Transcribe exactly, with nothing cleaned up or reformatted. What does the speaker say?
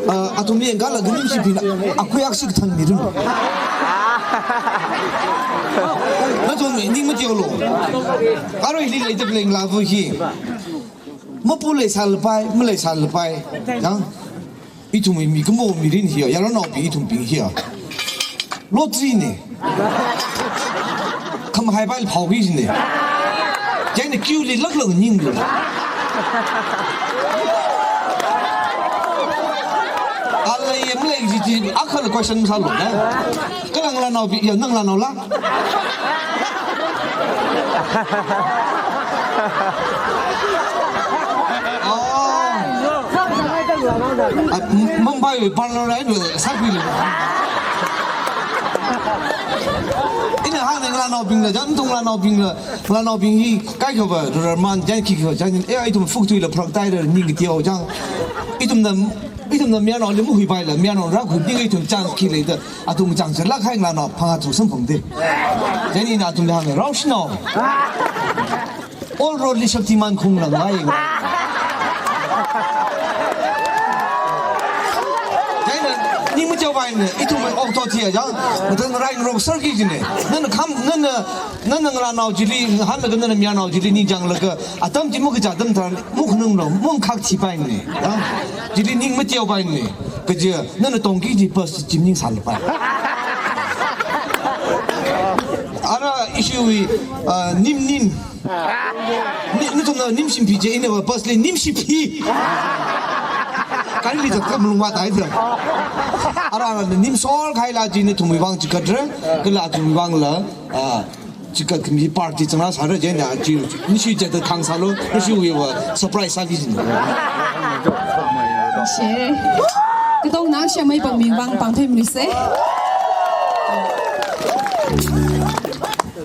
Ah, athum yangkhala khanimshibingna, akhui aksi kathang mirin. Nathum ning mateolu. Arui hili leida leng lavu hi. Mapu leisālapai, maleisālapai. Yang, ithum mikumo mirin hiya, yaronnaobing ithumbing hiya. Lottery ne. Khamahaipai phao hi ne. Chieina queue li laklak ninglu. Alei yem lei ji ji, akhala question masālu na. Kala ngalānaobing, ya, nangalānaola? Oh. Ah, M-, Mumbai wui parlor ai nu sakhuilu. Ina hānga ngalānaobingla, chang ithum ngalānaobingla, ngalānaobing hi kaikhava, rarman, chang khikha, chang, eh, ithum fuk tuila pharak taira, ning kateo, chang. Ithumna, ithumna mayarnaoli mahuipaila, mayarnao rākhui, ning ithum chance khi leida, athum chang chalak hai ngalānao phangā thuk samphangda. Chang ina athumli hānga, rao shinao. All road li Shaktiman khong lang lai. Chieina, ning mateopaina, ithum okto thia jang, mathang rai ngarok sar ki jine. Nana kham, nana, nana ngalānao chili, hānlaga nana mayarnao chili ning changlaga, atam chi mukachā atam tharan, mukhanunglo, mungkhak thipaina. Ya? Chili ning mateopaina. Kaja, nana tongki ji bus chi ning sālapai. Ara issue, uh, nim nim. Ni, nathumna nim shimphi je, ina va bus li nim shimphi. Kali li jat kam lungwa tai da. Ara na nim sol khai la ji nathumwui vang chikatra, kala athumwui vangla, ah, chikat khami party chang sāra je na ji, nishi jat khang sālu, nishiwui va surprise sāki jin. She. Katongna shemai pangmi vang pangthei mri se.